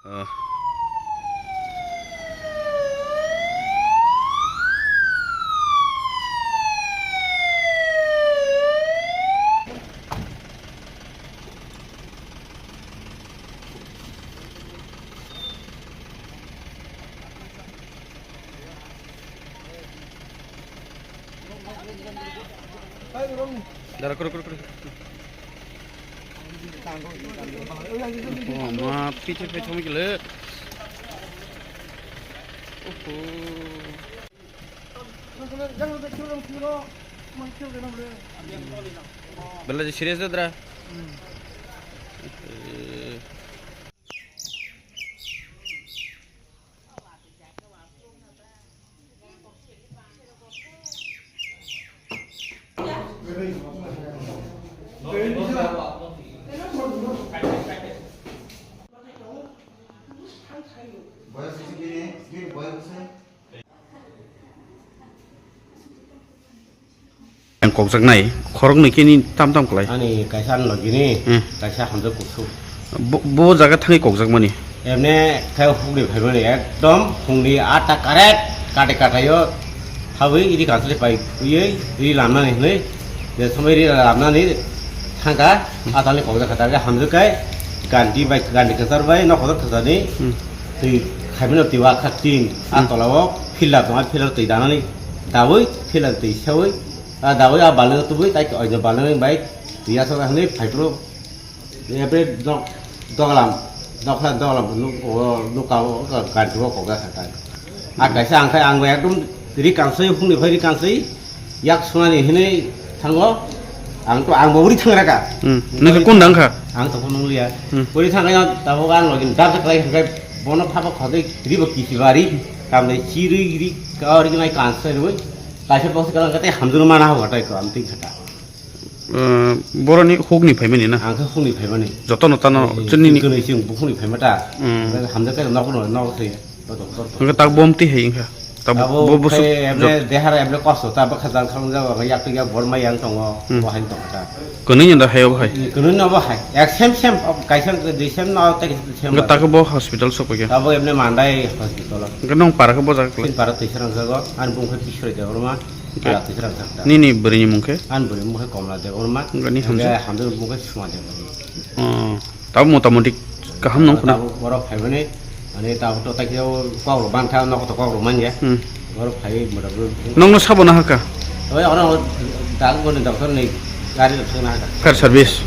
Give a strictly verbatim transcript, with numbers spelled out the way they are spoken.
Ah. Dara, kuru, kuru, kuru. Oh, ma, piche pe thong gile. Oho. Bela je serious da dra. Eh. Ang kokjaknai, khoroknwi khe nini tam tam kwlai. Ani kaisa ani logini, Hmm. kaisa hamjak kusu. Bo, bo jaga thangwi kokjakmani. Emne khe hukni phaimani, ekdom phungni atta karet, kate kataio habwi iri kansle pai phuiwi iri lamnani hwnwi, je somoi iri lamnani thangkha, atalni kokjak khatarkhe hamjak kai, ganti bai, ganti kwchar bai, nok kotor kwcharni Hmm. twi khaimano twi wakha tin, a Hmm. tolao filter tongo, filter twi danani dawi, filter twi sewi, a dawi a baleng tubui, tai oino baleng bai twi asok hwnwi phaiphuru, epre dok-, doglam, doklam, doglam nuk-, o nuka o ganti o kokjak khatar. A kaisa ang khai ang bai ekdom ri kansai, hukni phai ri kansai, yak sunani hinwi thango, ang to, ang bo uri thangraka. Hmm. Nokhe kun dang kha? Ang to kun liya. Hmm. Uri thangkha tabuk ang login dar khlai hwnkhe bono phaba khodwi ribo kisi bari, kamle chirwi ri ka ori nai kansai rwi, kaisa box kalang kate hamjuna mana ho gatai ko am tin khata. Eh, boroni hukni phaimani na? Ang khe hukni phaimani. Jotono tano Eh, chini ni kwnwi chwng bukhukni phaima ta. Hmm. Hamjak khe nok no nok se. Hwnkhe tak bo mtwi hai wngkha. Tak bo, abo bo, bo khe suk-, emne jot- dehara emne kosto ta bwkha jang khang jago yak yak bor mai yang tongo Hmm. bo hai tong ta. Kwnwi ni da hai bo hai. Kwnwi no bo hai. Ek sem sem kaisa de sem no ta sem. Hwnkhe tak bo hospital sok paikha. Abo emne mandai hospital. Hwnkhe nong para khe bo jaga kwlai. Tin para twi serang jago. An bung khe biswrai de orma. Hwnkhe para twi serang jak ta. Nini bwrwi ni mung khe? An bwrwi mung khe Komla de orma. Hwnkhe ni hamjak? Hwnkhe hamjak mung khe suma de orma. Oh. Tabo motamoti kaham nong khuna. Tabo borok phaimani, ani tabo to takhe o kok rok bangkha, nok to kok rok manya. Hmm. Borok phai mora bro. Nongno sabo na haka? Oi, oro dag goni doctor ni gari rok thangna haka. Fire service?